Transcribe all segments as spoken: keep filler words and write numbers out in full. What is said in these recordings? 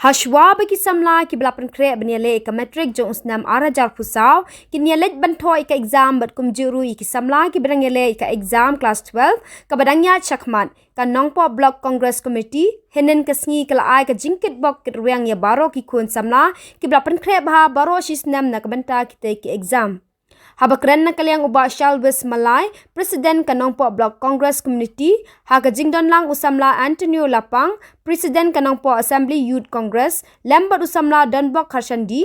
Hashwa ba ki samla kiba la pynkhreh ban ïaleh ïa ka matric jong u snem ar hajar arphew saw kin ïaleit ban thoh ïa ka exam bad kumjuh ruh ïa ki samla kiba dang ïaleh ïa ka exam class twelve kaba dang ïaid shakhmat, ka Nongpoh Block Congress Committee hynnin ka sngi ka la ai ka jingkitbok kitrwiang ïa baroh ki khun samla kiba la pynkhreh bha baroh shi snem na ka bynta kitei ki exam. Haba kren na ka liang u Bah Shalwis Malai, President ka Nongpoh Block Congress Committee, ha ka jingdon lang u samla Antonio Lapang, President ka Nongpoh Assembly Youth Congress, lem bad u samla Donbok Kharshandi,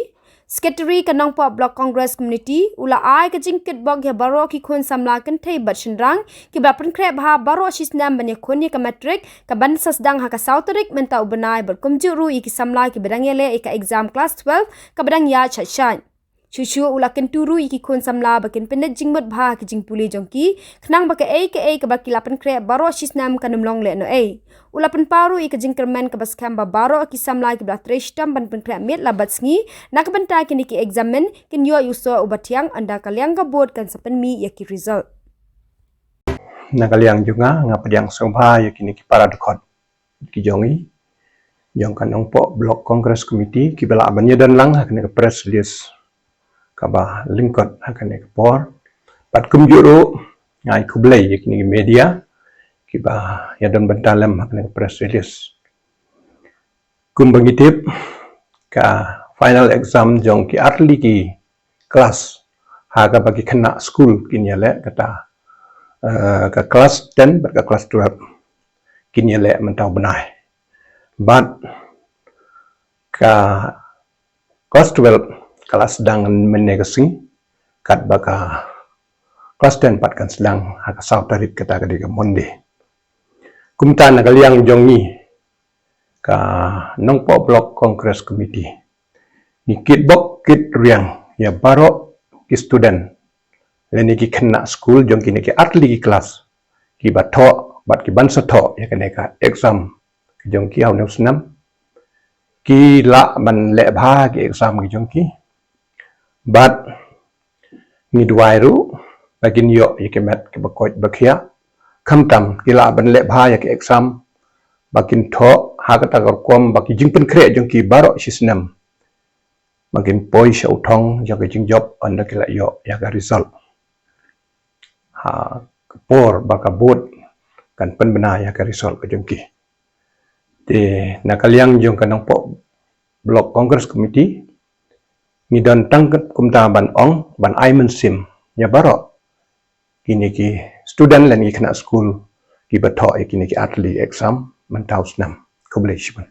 Secretary ka Nongpoh Block Congress Committee, u la ai ka jingkitbok ïa baroh ki khun samla kynthei bad shynrang kiba la pynkhreh bha baroh shi snem ban ïakhun ïa ka matric kaban sa sdang ha ka saw tarik mynta u bnai bad kumjuh ruh ïa ki samla kiba dang ïaleh ïa ka exam class twelve kaba dang ïaid shait shait. Shuh shuh u la kyntu ruh ïa ki khun samla ba kin pyndait jingmut bha ha ki jingpule jong ki, khnang ba kaei kaei kaba ki la pynkhreh baroh shi snem kan ym long lehnohei. U la pynpaw ruh ïa ka jingkyrmen kaba skhem ba baroh ki samla kiba la trei shitom ban pynkhreh miet la bad sngi na ka bynta kine ki exam kin ïoh ïa u soh uba thiang, ynda ka liang ka board kan sa pynmih ïa ki result. Na ka liang jong nga, nga pdiang sngewbha ïa kine ki para dkhot ki jong ngi jong ka Nongpoh Block Congress Committee kiba la ban ïadon lang ha kane ka press release kaba lyngkot ha kane ka por. Bad kumjuh ruh nga ai khublei ïa kine ki media kiba ïadon bynta lem ha kane ka press release. Kumba ngi tip, ka final exam jong ki artylli ki class ha kaba ki khynnah skul kin ïaleh, kata, eh, ka class ten bad ka class twelve kin ïaleh mynta u bnai. Bad ka class twelve ka la sdang mynne ka sngi, katba ka class ten pat kan sdang ha ka saw tarik, kata ka dei ka Monday. Kumta na ka liang jong ngi, ka Nongpoh Block Congress Committee, ngi kitbok kitrwiang ïa baroh ki student lane ki khynnah skul jong kine ki artylli ki class kiba thoh bad kiban sa thoh ïa kane ka exam ki jong ki ha une u snem. Ki lah ban leh bha ki exam ki jong ki. Bad ngi duwai ruh ba kin ïoh ïa ki met kiba koit ba khiah. Khamtam ki lah ban leh bha ïa ki exam ba kin thoh ha kata ka rukom ba ki jingpynkhreh jong ki baroh shi snem ba kin poi sha u thong jong ka jingjop ynda ki la ïoh ïa ka result. Ha ka por ba ka board kan pynbna ïa ka result ka jong ki. Te na ka liang jong ka Nongpoh Block Congress Committee, ngi don tang kumta ban ong, ban ai mynsiem ïa baroh kine ki student lane ki khynnah skul kiba thoh ïa kine ki artylli exam mynta u snem. Khublei shibun.